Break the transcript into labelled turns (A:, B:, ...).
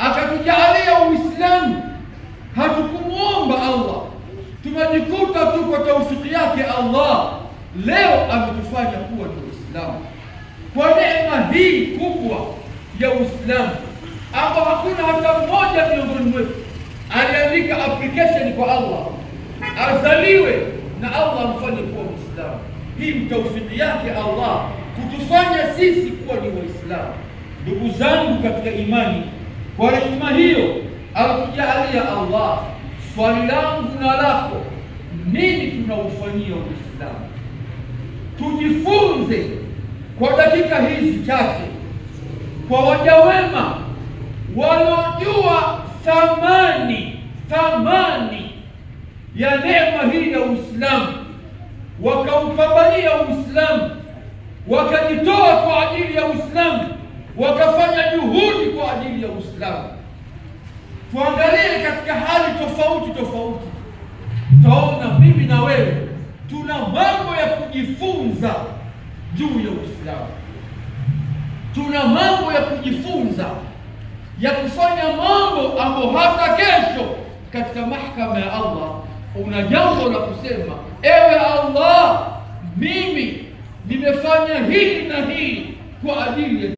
A: akatujalia Uislamu. Hatukumuomba Allah, tumejikuta tu kwa taufiki yake Allah leo ametufanya kuwa ni Waislamu. Kwa neema hii kubwa ya Uislamu ambao hakuna hata mmoja miongoni mwetu aliandika application kwa Allah azaliwe na Allah amfanye kuwa Muislamu. Hii ni taufiki yake Allah kutufanya sisi kuwa ni Waislamu. Ndugu zangu katika imani, kwa rehema hiyo alitujalia Allah, swali langu na lako, nini tunaufanyia Uislamu? Tujifunze kwa dakika hizi chache kwa waja wema waliojua thamani ya neema hii ya Uislamu, wakaupambania Uislamu, wakajitoa kwa ajili ya Uislamu, wakafanya juhudi kwa ajili ya Uislamu. Tuangalie katika hali tofauti tofauti, tutaona mimi na wewe tuna mambo ya kujifunza juu ya Uislamu. Tuna mambo ya kujifunza ya kufanya mambo ambayo hata kesho katika mahakama ya Allah una jambo la kusema, ewe Allah, mimi nimefanya hili na hili kwa ajili ya